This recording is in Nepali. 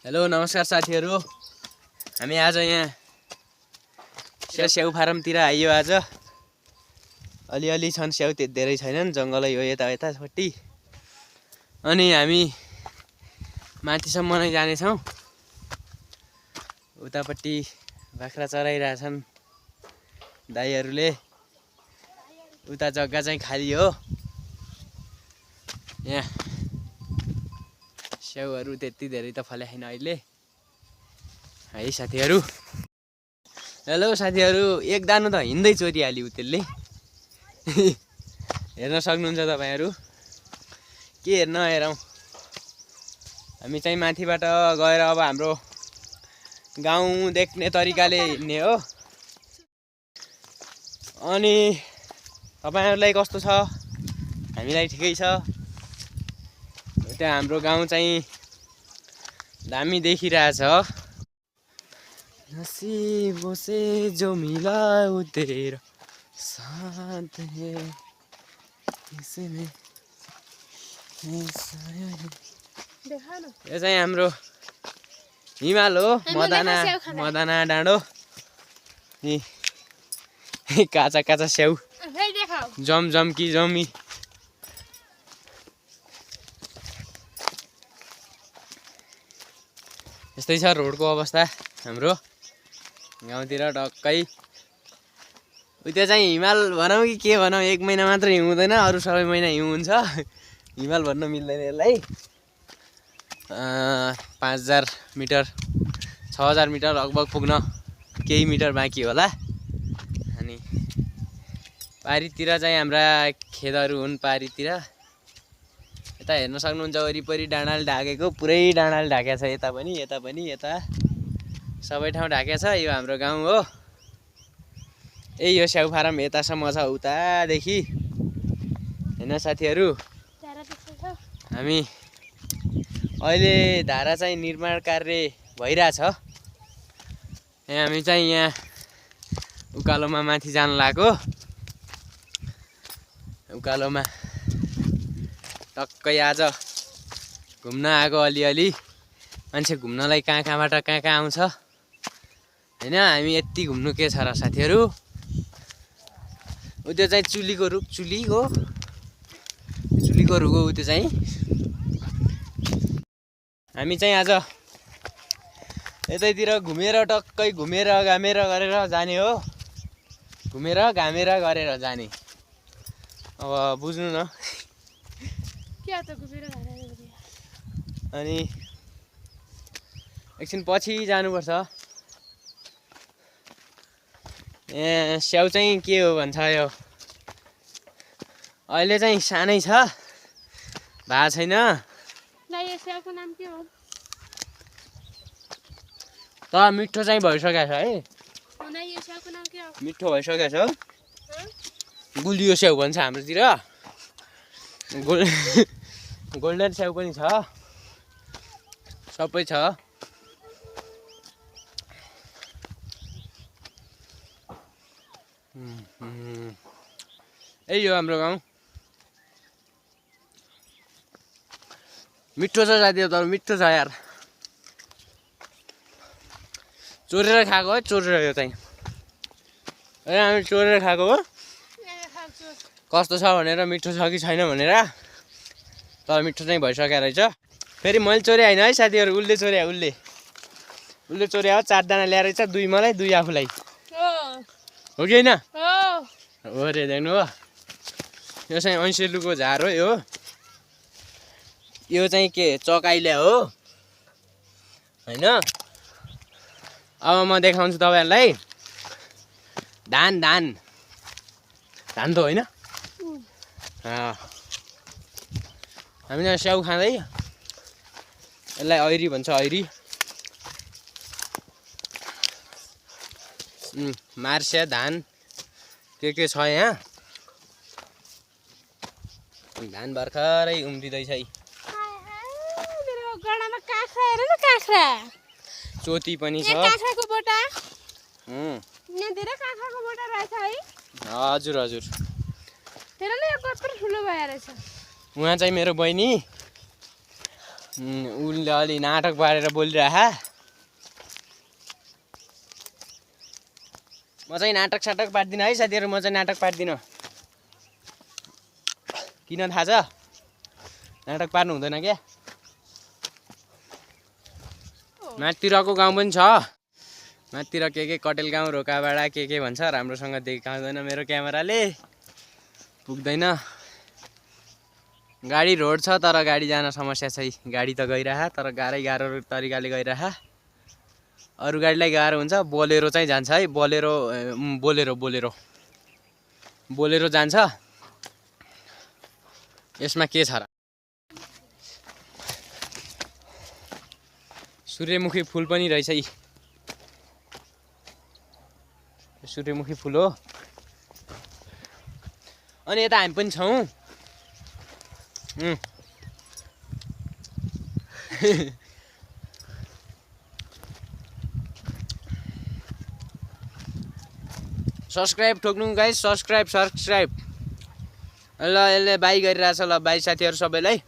हेलो नमस्कार साथीहरू, हामी आज यहाँ स्याउ फारमतिर आइयो। आज अलिअलि छन् स्याउ, त्यति धेरै छैनन्, जङ्गलै हो यतापट्टि। अनि हामी माथिसम्म नै जानेछौँ। उतापट्टि बाख्रा चराइरहेछन् दाइहरूले। उता जग्गा चाहिँ खाली हो। यहाँ स्याउहरू त्यति धेरै त फले छैन अहिले है साथीहरू। हेलो साथीहरू, एक दानु त हिँड्दै चोरिहाल्यो त्यसले। हेर्न सक्नुहुन्छ तपाईँहरू। के हेर्न हेरौँ, हामी चाहिँ माथिबाट गएर अब हाम्रो गाउँ देख्ने तरिकाले हिँड्ने हो। अनि तपाईँहरूलाई कस्तो छ? हामीलाई ठिकै छ। त्यहाँ हाम्रो गाउँ चाहिँ दामी देखिरहेछ। नसीबों से जो मिला वो तेरा साथ है, इसमें यो चाहिँ हाम्रो हिमाल हो, मदना डाँडो। काचा काचा स्याउ जम कि जमी। यस्तै छ रोडको अवस्था हाम्रो गाउँतिर। टक्कै उता चाहिँ हिमाल भनौँ कि के भनौँ, एक महिना मात्र हिउँ हुँदैन, अरू सबै महिना हिउँ हुन्छ। हिमाल भन्न मिल्दैन यसलाई। 5000 मिटर 6000 मिटर लगभग पुग्न केही मिटर बाँकी होला। अनि पारीतिर चाहिँ हाम्रा खेतहरू हुन्। पारीतिर यता हेर्न सक्नुहुन्छ, वरिपरि डाँडाले ढाकेको, पुरै डाँडाले ढाकेको छ। यता पनि यता सबै ठाउँ ढाकेको छ। यो हाम्रो गाउँ हो। यही यो स्याउ फारम यतासम्म छ, उतादेखि। होइन साथीहरू, हामी अहिले धारा चाहिँ निर्माण कार्य भइरहेछ। हामी चाहिँ यहाँ उकालोमा माथि जान लागेको। उकालोमा टक्कै आज घुम्न आएको। अलिअलि मान्छे घुम्नलाई कहाँबाट कहाँ आउँछ होइन। हामी यति घुम्नु के छ र साथीहरू। उ त्यो चाहिँ चुलीको रुख, चुलीको रुख हो त्यो चाहिँ। हामी चाहिँ आज यतैतिर घुमेर टक्कै घुमेर घामेर गरेर जाने हो। घुमेर घामेर गरेर जाने। अब बुझ्नु न। अनि एकछिन पछि जानुपर्छ। यहाँ स्याउ चाहिँ के हो भन्छ, यो अहिले चाहिँ सानै छ, भएको छैन। स्याउको नाम के हो? त मिठो चाहिँ भइसकेको छ है। मिठो भइसकेको छ। गुलियो स्याउ भन्छ हाम्रोतिर। गोल्डन स्याउ पनि छ, सबै छ। यही हो हाम्रो गाउँ। मिठो छ साथी, तर मिठो छ यार। चोरेर खाएको हो, चोरेर। यो चाहिँ हामी चोरेर खाएको हो। कस्तो छ भनेर, मिठो छ कि छैन भनेर। तर मिठो चाहिँ भइसकेको रहेछ। फेरि मैले चोरे होइन है साथीहरू, उसले चोर्या। उसले चोर्या हो। 4 दाना ल्याएर चाहिँ 2 मलाई 2 आफूलाई हो कि होइन? हो रे, देख्नु हो। यो चाहिँ ऐसेलुको झार हो। यो चाहिँ के चकाइले हो होइन। अब म देखाउँछु तपाईँहरूलाई धान त होइन। हामीले स्याउ खाँदै, यसलाई ऐरी भन्छ, ऐरी। मार्स्या धान के छ यहाँ। धान भर्खरै उम्रिँदैछ। चोती पनि छ। हजुर उहाँ चाहिँ मेरो बहिनी। उसले अलि नाटक पारेर बोलिरह म चाहिँ नाटक साटक पार्दिनँ है साथीहरू म चाहिँ नाटक पार्दिनँ किन थाहा छ नाटक पार्नु हुँदैन क्या माथितिरको गाउँ पनि छ माथितिर के कटेल गाउँ रोकाबाडा के भन्छ राम्रोसँग देखाउँदैन मेरो क्यामेराले पुग्दैन गाडी रोड छ तर गाडी जान समस्या छ गाडी त गइरह तर गाह्रो तरिकाले गइरह अरू गाडीलाई गाह्रो हुन्छ बोलेरो चाहिँ जान्छ है बोलेरो जान्छ यसमा के छ र सूर्यमुखी फुल पनि रहेछ है सूर्यमुखी फुल हो अनि यता हामी पनि छौँ सब्सक्राइब ठोक्नु गाइस सब्सक्राइब ल यसले बाई गरिरहेछ ल बाई साथीहरू सबैलाई